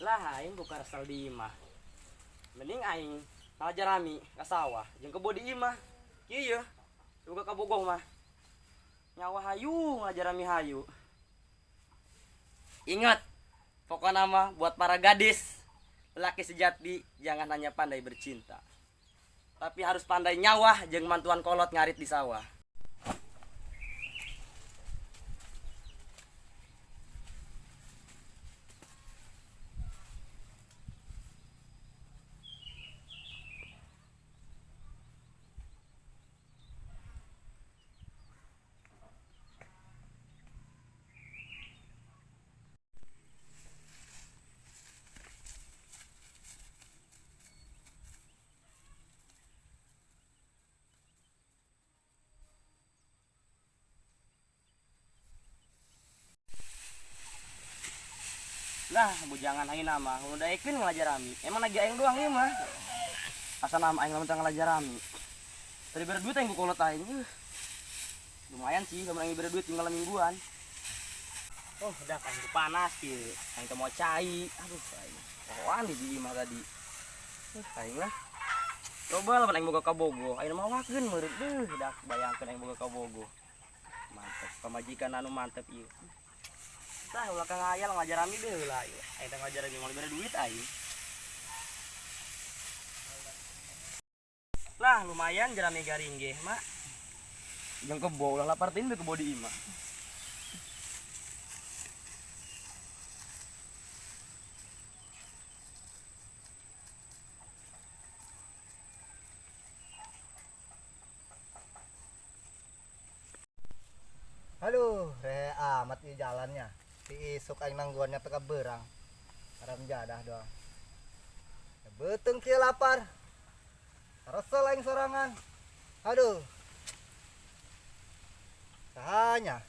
Lah, aing buka resel di imah. Mending aing ngala jerami ka sawah jeung kebo di imah. Kieu ye. Boga kabogoh mah. Nyawa hayu, ngala jerami hayu. Ingat, pokoknya mah buat para gadis, lelaki sejati jangan hanya pandai bercinta, tapi harus pandai nyawah jeung mantuan kolot ngarit di sawah. Lah, bujangan ayeuna mah nu daekeun ngala jerami. Emang lagi aing doang ieu mah. Asa nama aing lamun teu ngala jerami. Tadi bere duit aing ku kolot aing. Lumayan sih lamun aing bere duit tinggal mingguan. Oh, udah aing ku panas kieu. Aing teh mau cai. Aduh, aing. Pohoan di imah tadi. Aing lah. Coba lamun aing boga kabogoh, aing mawakeun meureun. Beuh, dah bayangkeun aing boga kabogoh. Mantep, pamajikan anu mantep ieu. Tah ulah ka ngayal ngala jerami deh lah ieu. Aing teh ngala jerami moal bere duit aing. Lah lumayan jerami garing ge, Mak. Jeung kebo ulah lapar teuing kebo di imah. Aduh, rehe amat ieu jalannya. Ti isuk aing nangguannya teu kabeurang. Haram jadah doang. Ya beuteung kieu lapar. Resel aing sorangan. Aduh. Sahanya.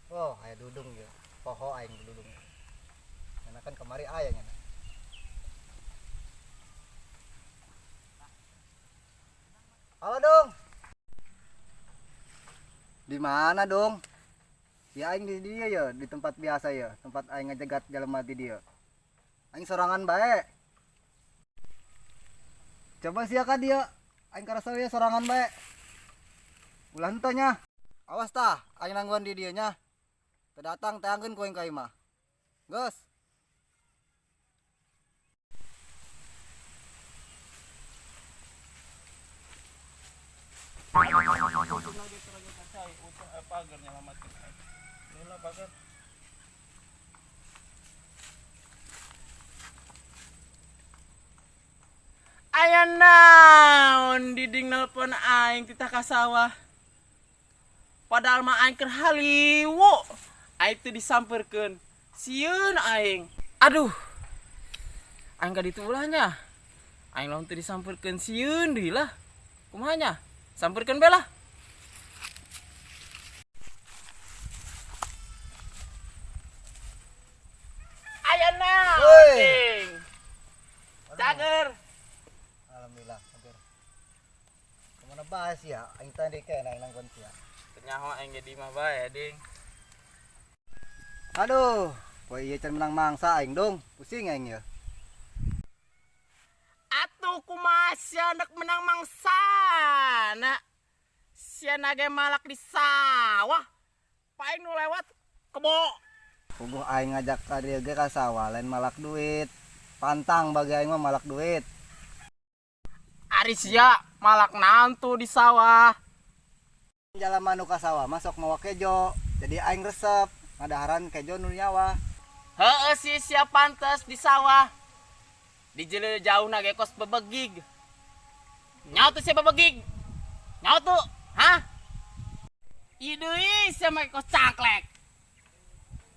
Oh, aya dudung ieu. Poho aing dudung. Enakan kemari aya nya. Halo dong. Di mana dong? Ya aing di dia ya, di tempat biasa ya, tempat aing ngejegat jelema di dia. Aing sorangan bae. Coba sia ka dia, aing karasa ya sorangan bae. Ulah henteu nya. Awas tah, aing nangguan di dieu nya. Teu datang teangkeun ku aing ka imah. Geus. Aya naon diding nelpon aing titah ka sawah. Padahal mah aing keur haliwu. Aing teu disampeurkeun. Sieun aing. Aduh. Aing ka ditu ulah nya. Aing lamun teu disampeurkeun sieun deui lah. Kumaha nya? Sampeurkeun bae lah. Aya naon Woi. ding? Cager. Alhamdulillah, cager. Kemana bae sia? Aing tadi kena aing nangkon sia. Teu nyaho aing ge di imah bae, ding. Aduh, poe ieu can menang mangsa aing dong. Pusing aing ieu. Atuh kumaha sia nek menang mangsana? Sia nage malak di sawah. Paing nu lewat kebo. Puguh aing ngajak ka dieu ge ka sawah lain malak duit. Pantang bagi aing mah malak duit. Ari sia malak naon tuh di sawah? Jalma nu ka sawah mah sok mawa kejo. Jadi aing resep ngadaharan kejo nu nyawa. Heeh sih sia pantes di sawah. Di jele jauh na ge kos bebegig. Nyaho tuh sia bebegig. Nyaho tuh, hah? Ieu deui sia make kos cangklek.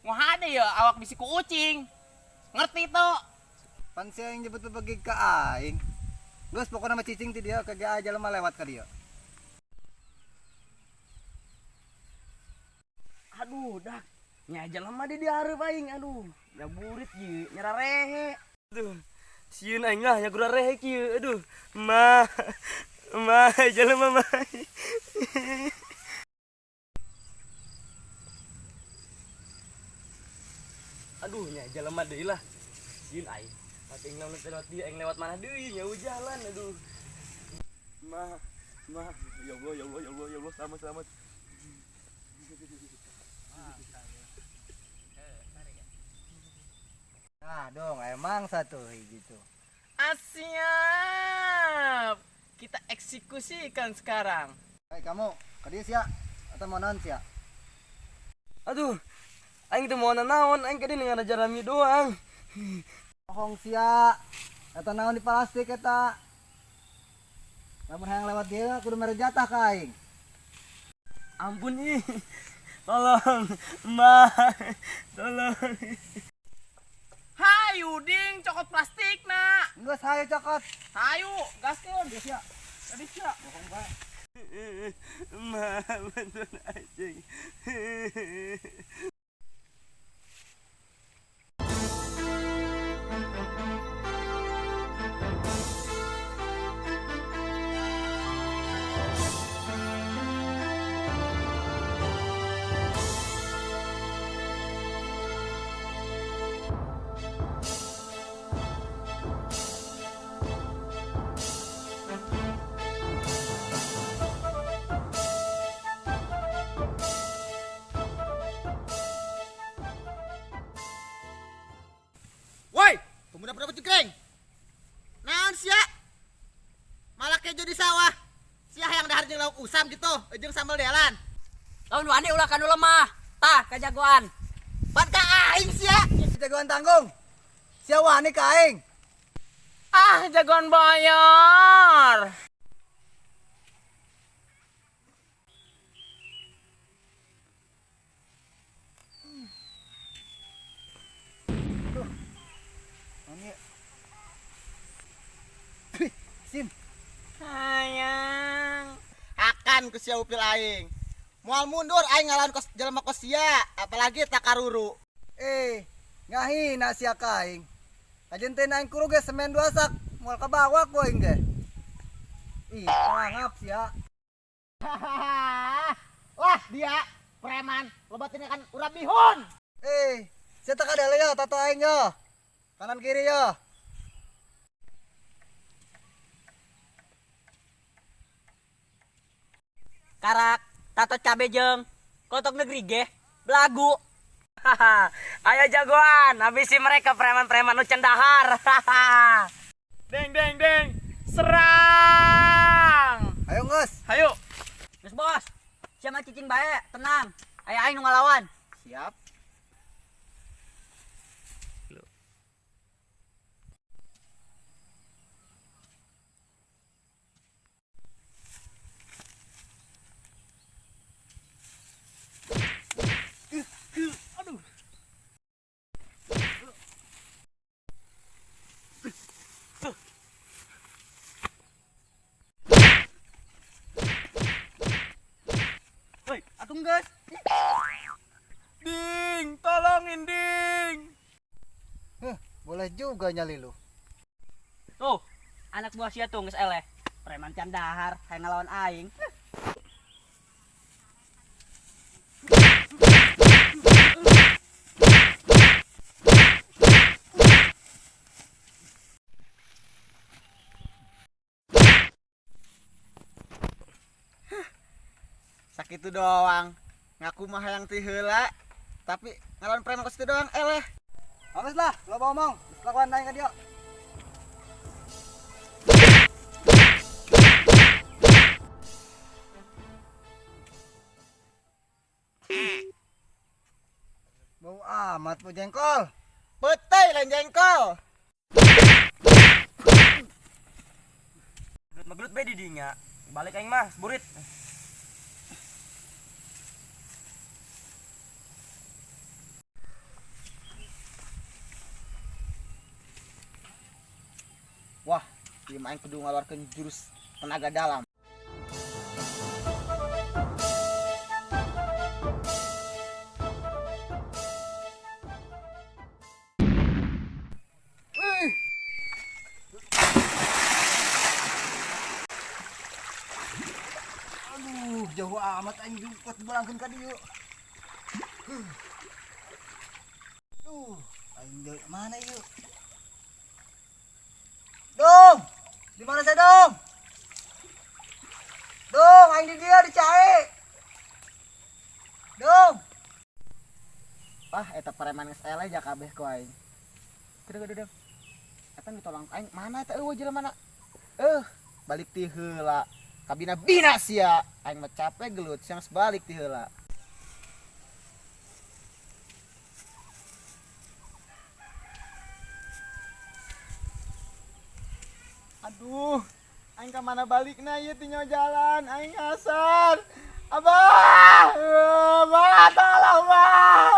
Ngohade ye awak bisi ku ucing. Ngerti tuh? Pan sia yang nyebut bebegig ka aing. Geus pokona mah cicing ti dieu ka ge aya jelema lewat ka dieu. Aduh, dah. Nya jelema di dihareup aing, aduh. Ya burit ieu, nyara rehe. Aduh. Sieun aing lah, nya gura rehe kieu. Aduh. Ma. Ma, jelema mah. Aduh, nya jelema deui lah. Sieun aing. Pati aing lamun lewat dia aing lewat mana deui nyawa jalan aduh. Ma, ma, ya Allah, ya Allah, ya Allah, ya Allah, selamat, selamat. Nah, dong, emang satu gitu. Siap. Kita eksekusikan sekarang. Hei kamu, ka dieu sia atau mau naon sia? Aduh, aing teu mau naon, aing ka dieu ngaraja rami doang. Bohong sia. Eta naon di plastik eta. Lamun hayang lewat dieu kudu mere jatah ka aing. Ampun ih. Tolong, Ma. Tolong. Hayu ding, cokot plastik nak. Geus hayu cokot. Hayu, gaskeun. Geus sia. Tadi sia. Bohong bae. Ma, bantuan anjing. Woi, pemuda-pemuda cengkreng. Naon sia? Malah kejo di sawah. Sia hayang dahar jeung lauk usam gitu, jeung sambal delan. Lamun wani ulah kanu lemah. Tah kajagoan. Ban ka aing sia. Jagoan tanggung. Sia wani ka aing. Ah, jagoan bayar. Sin. Sayang. Akan ku sia upil aing. Moal mundur aing ngalawan kos jelema kos sia, apalagi takaruru. Ngahina sia ka aing. Kajen teh aing kuru ge semen dua sak, moal kabawa ku aing ge. Ih, ngangap sia. Wah, dia preman, loba tindakan urap bihun. Sia tak ada ya tato aing yo. Kanan kiri yo. Karak, tato cabe jeung kotok negeri ge, belagu. Ayo jagoan, habisi mereka preman-preman nu cendahar. Deng deng deng. Serang. Ayo geus. Hayu. Geus bos. Sia mah cicing bae, tenang. Aya aing nu ngalawan. Siap. Woi, atung geus. Ding, tolongin ding. Huh, boleh juga nyali lu. Tuh, anak buah sia tuh geus eleh. Preman can dahar, hayang ngalawan aing. Sakitu doang. Ngaku mah hayang ti heula, tapi ngalawan preman kos itu doang eleh. Habis lah, lo bawa omong. Lakuan aing ka dieu. Bau amat bu jengkol. Petai lain jengkol. Gelut magelut bae di dinya. Balik aing mah, burit. Wah, ieu mah aing kudu ngaluarkeun jurus tenaga dalam. Aduh, jauh amat aing jukot balangkeun ka dieu. Duh, aing deui mana ieu? Di mana saya dong? Dong, aing di dia di cae. Dong. Wah, eta preman geus eleh ja kabeh ku aing. Gede gede. Eta ditolong aing mana eta eueuh jelema mana? Balik ti heula. Kabina bina sia. Aing mah capek gelut siang sebalik ti heula. Aduh, aing ka mana balikna ieu ti jalan, aing nyasar. Abah, abah, tolong, abah.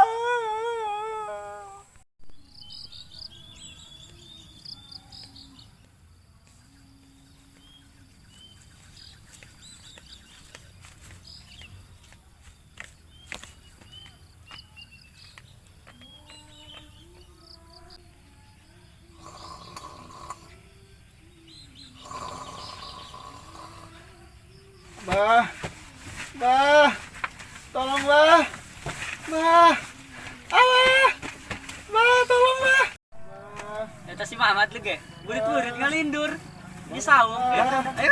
Bah, bah, tolong bah, bah, Allah, bah, tolong bah. Eta si Mamat lu ge. Burit-burit ngalindur. Di saung. Ayo.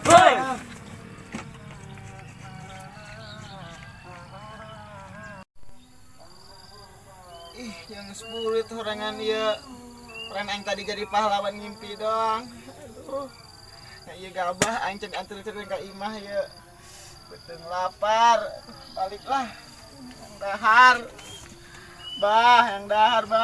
Woi. Ih, yang seburit horangan ieu. Pren aing tadi jadi pahlawan ngimpi doang. Aduh. Nah, ieu gabah aing can anter-anter ka imah ieu. Beuteung lapar. Baliklah. Yang dahar. Bah, yang dahar, bah.